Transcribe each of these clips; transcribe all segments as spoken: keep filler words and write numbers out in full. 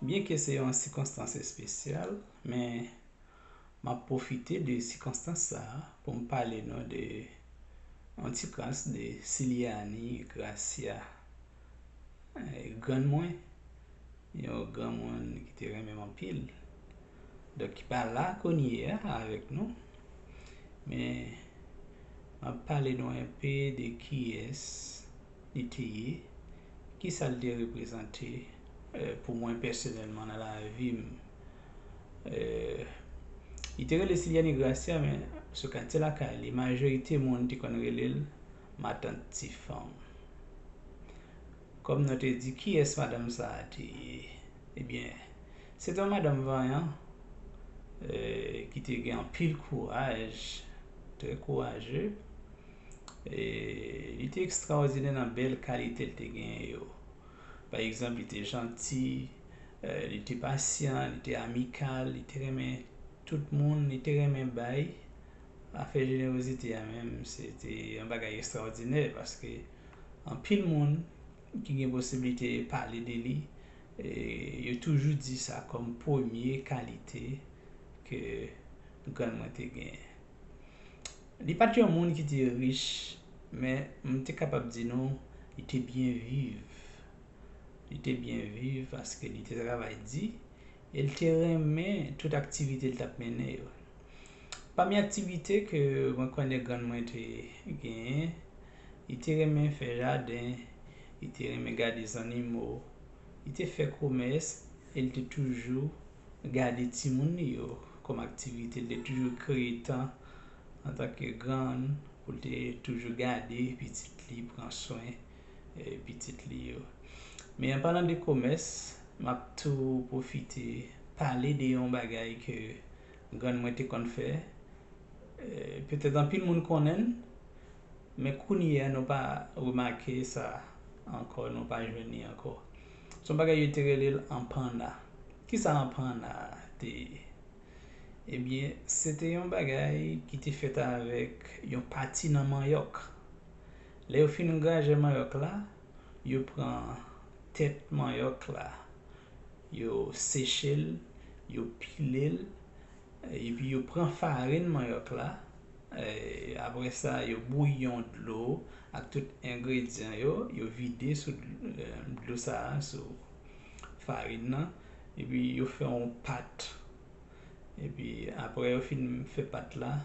Byenke se yon sikonstans espesyal, men m ap pwofite de sikonstans sa a pou m pale nou de yon ti kras de Siliani Gracia, eh, grann mwen, yon granmoun ki te renmen m anpil. Donk, ki pa la kounye a avèk nou, men m ap pale nou enpe de kiyès li te ye, kisa l te reprezante, eh, pou mwen pèsonèlman nan lavi m. Eh, li te rele Siliani Gracia, men sou katye lakay li, majorite moun te konn rele l Matant Ti Fanm. Kòm nou te di, kiyès madanm sa a te ye? Ebyen, se te yon madanm vanyan, eh, ki te gen anpil kouraj, trè kouraje. E li te ekstraòdinè nan bèl kalite l te genyen yo. Pa egzanp, li te janti, eh, li te pasyan, li te amikal, li te renmen tout moun, li te renmen bay. Afè jenerozite a menm, se te yon bagay ekstraòdinè, paske anpil moun ki gen posiblite pale de li, eh, yo toujou di sa kòm premye kalite ke grann mwen te genyen. Li pa t yon moun ki te rich, men m te kapab di nou, li te byen viv. Li te byen viv paske li te travay di, e li te renmen tout aktivite li t ap mennen yo. Pami aktivite ke mwen konnen grann mwen te genyen, li te renmen fè jaden, li te renmen gade zannimo, li te fè komès, e li te toujou gade timoun li yo kòm aktivite. Li te toujou kreye tan antanke grann pou l te toujou gade pitit li, pran swen, eh, pitit li yo. Men an palan de komès, m ap tou pwofite pale de yon bagay ke grann mwen te konn fè. Eh, petèt anpil moun konnen l, men kounye a nou pa remake sa ankò, nou pa jwenn li ankò. Se yon bagay yo te rele l anpanna. Kisa anpanna te ye? Ebyen, se te yon bagay ki te fèt avèk yon pati nan manyòk. Lè yo fin graje manyòk la, yo pran tèt manyòk la, yo seche l, yo pile l, epi yo pran farin manyòk la. E, apre sa, yo bouyi yon dlo ak tout engredyan yo, yo vide sou dl-, eh, dlo sa a, sou farin nan, epi yo fè yon pat. Epi apre yo fin fè pat la,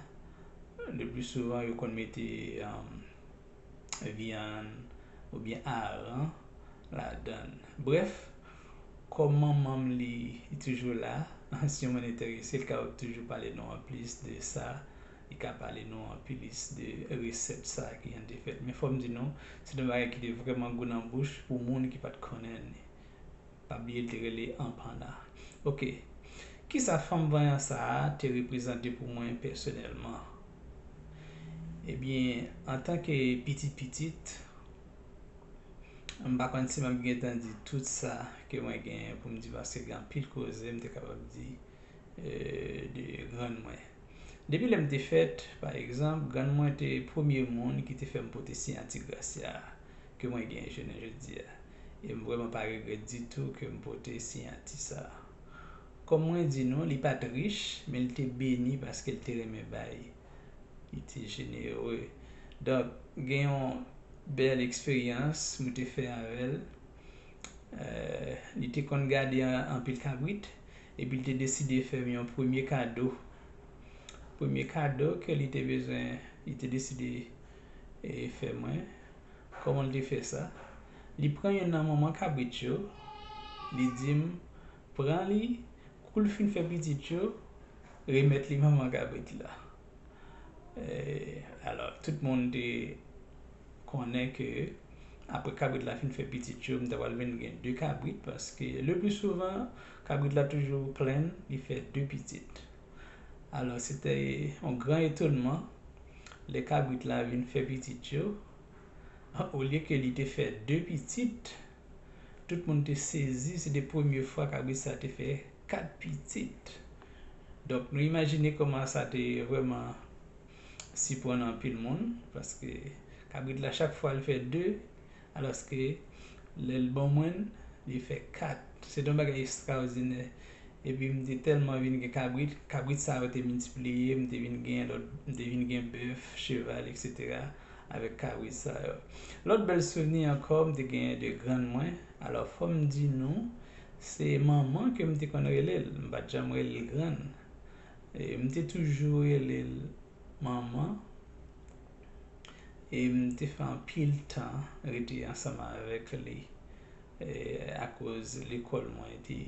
le pli souvan yo konn mete, um, vyann oubyen aran ladan l. Brèf, kòm manman m li, li toujou la, si yon moun enterese, l kapab toujou pale nou anplis de sa, li ka pale nou anplis de resèt sa ki gentan fèt. Men fò m di nou, se te yon bagay ki te vrèman gou nan bouch pou moun ki pa t konnen li. Pa bliye l te rele anpanna. Oke. Kisa fanm vanyan sa a te reprezante pou mwen pèsonèlman? Ebyen, antanke pitit pitit, m pa konn si m ap gentan di tout sa ke mwen genyen pou m di, paske gen anpil koze m te kapab di, eh, de grann mwen. Depi lè m te fèt, pa egzanp, grann mwen te premye moun ki te fè m pote siyati Gracia a ke mwen genyen jounen jodi a. E m vrèman pa regrèt ditou ke m pote siyati sa a. Kòm mwen di nou, li pa t rich, men li te beni paske li te renmen bay. Li te jenere. Donk, gen yon bèl eksperyans mwen te fè avè l. Eh, li te konn gade an-, anpil kabrit, epi li te deside fè m yon premye kado. Premye kado ke li te bezwen, li te deside, eh, fè mwen. Kòman l te fè sa? Li pran youn nan manman kabrit yo, li di m, pran li, kou l fin fè pitit yo, remèt li manman kabrit la. Eh, alò, tout moun te konnen ke apre kabrit la fin fè pitit yo, m ta pral vin gen de kabrit, paske le pli souvan, kabrit la toujou plenn, li fè de pitit. Alò, se te yon gran etonman, lè kabrit la vin fè pitit yo, olye ke li te fè de pitit, tout moun te sezi, se te premye fwa kabrit sa te fè kat pitit. Donk, nou imajine kòman sa te vrèman siprann anpil moun, paske kabrit la, chak fwa, l fè de, alòske lè l ban mwen l, li fè kat. Se te yon bagay ekstraòdinè. Epi m te tèlman vin gen kabrit, kabrit sa yo te miltipliye, m te vin gen lòt, m te vin gen bèf, cheval, etsetera, avèk kabrit sa yo. Lòt bèl souvni ankò, m te genyen de grann mwen. Alò, fò m di nou, se manman ke m te konn rele l. M pa t janm rele l grann. E m te toujou rele l manman. E m te fè anpil tan rete ansanm avèk li, e, akoz lekòl mwen te,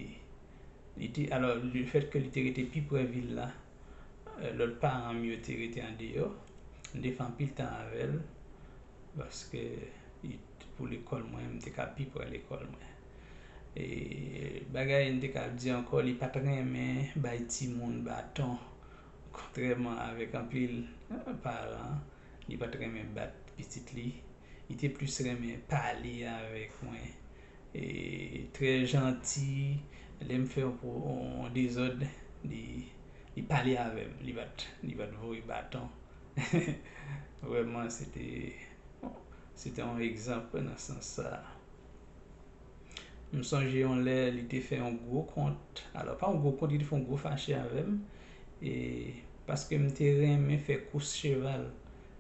li te, alò, lefètke li te rete pi pre vil la, e, lòt paran m yo te rete andeyò. M te fè anpil tan avè l, paske li, pou lekòl mwen, m te ka pi pre lekòl mwen. E bagay m te ka di ankò, li pa t renmen bay timoun baton, kontrèman avèk anpil, e, paran, li pa t renmen bat pitit li. Li te plis renmen pale avèk mwen. E trè janti, lè m fè yon, yon dezòd, li, li pale avè m. Li pa t, li pa t voye baton. Vrèman, se te, se te yon egzanp nan sans sa. M sonje yon lè, li te fè yon gwo kont. Alò, pa yon gwo kont, li te fè yon gwo fache avè m. E paske m te renmen fè kous cheval.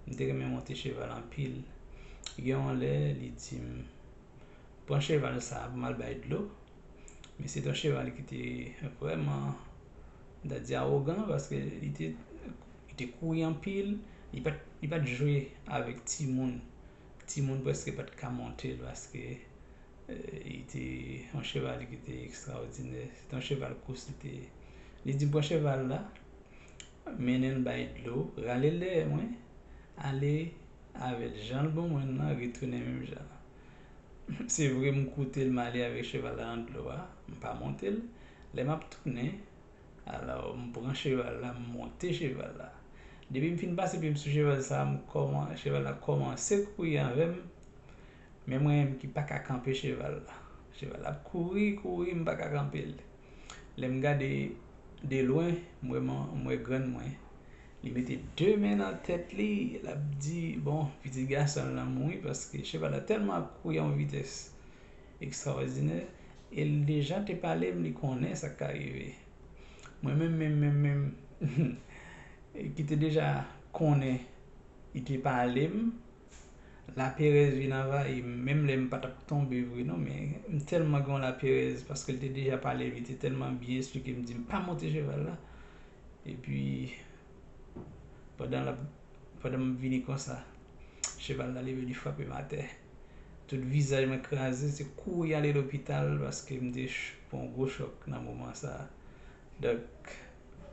M te renmen monte cheval anpil. Gen yon lè, li di m, "Pran cheval sa a pou m al bay dlo." Men se te yon cheval ki te vrèman, m ta di, awogan, paske li te, li te kouri anpil. Li pa t, li pa t jwe avèk timoun. Timoun prèske pa t ka monte l paske, e, li te yon cheval ki te ekstraòdinè. Se te yon cheval kous li te ye. Li di m, "Pran cheval la, mennen l bay dlo, rale l dèyè mwen, ale avè l jan l ban mwen nan, retounen menm jan." Se vre, m koute l, m ale avèk cheval la nan dlo a, m pa monte l. Lè m ap tounen, alò, m pran cheval la, m monte cheval la. Depi m fin pase pye m sou cheval sa a, m kòman-, cheval la kòmanse kouri avè m, men mwen menm ki pa ka kanpe cheval la. Cheval la ap kouri, kouri, m pa ka kanpe l. Lè m gade de lwen, m wè man-, m wè grann mwen. Li mete de men nan tèt li, l ap di, bon, pitit gason l lan mouri, paske cheval la tèlman ap kouri a yon vitès ekstraòdinè, e l deja te pale m, li konnen sa k ka rive. Mwen menm, menm, menm, menm, ki te deja konnen li te pale m, laperèz vin anvayi m, menm lè m pa t ap tonbe vre non, men m tèlman gen yon laperèz, paske l te deja pale m, li te tèlman byen esplike m, di m pa monte cheval la. Epi, pandan l ap, pandan m vini konsa, cheval la leve, li frape m atè. Tout vizaj mwen kraze, se kouri ale lopital paske m te ch-, pran yon gwo chòk nan moman sa a. Donk,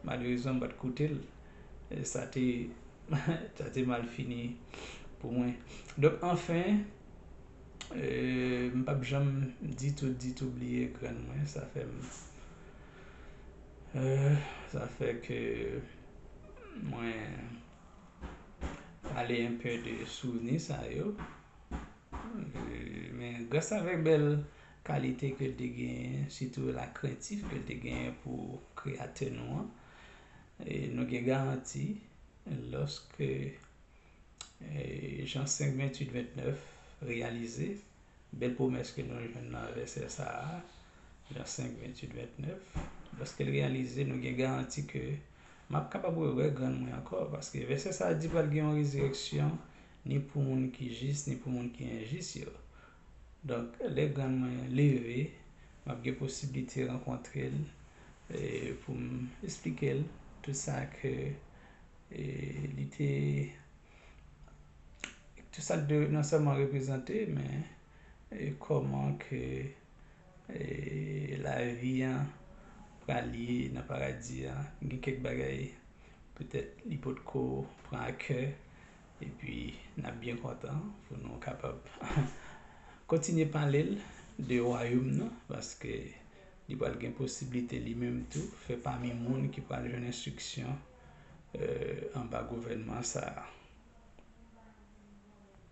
malerezman, m pa t koute l. E sa te, sa te mal fini pou mwen. Donk, anfen, e, m p ap janm ditou, ditou bliye grann mwen. Sa fè m, e, sa fè ke mwen pale enpe de souvni sa yo. E, men gras avèk bèl kalite ke l te genyen, sitou lakrentif ke l te genyen pou Kreyatè nou an, e nou gen garanti, lòske, e, Jan senk, venntuit, vennèf reyalize, bèl pwomès ke nou jwenn nan vèsè sa a, Jan senk, venntuit, vennèf, lòske l reyalize, nou gen garanti ke m ap kapab rewè grann mwen ankò, paske vèsè sa a di pral gen yon rezirèksyon, ni pou moun ki jis, ni pou moun ki enjis yo. Donk, lè grann mwen leve, m ap gen posiblite rankontre l, e, pou m esplike l tout sa ke, e, li te, tout sa l te non sèlman reprezante, men, e, kòman ke, e, lavi an pral ye nan paradi an. Gen kèk bagay, petèt, li potko pran a kè, epi n ap byen kontan pou nou kapab kontinye pale l de wayòm nan, paske li pral gen posiblite li menm tou fè pami moun ki pral jwenn enstriksyon, e, anba gouvènman sa a.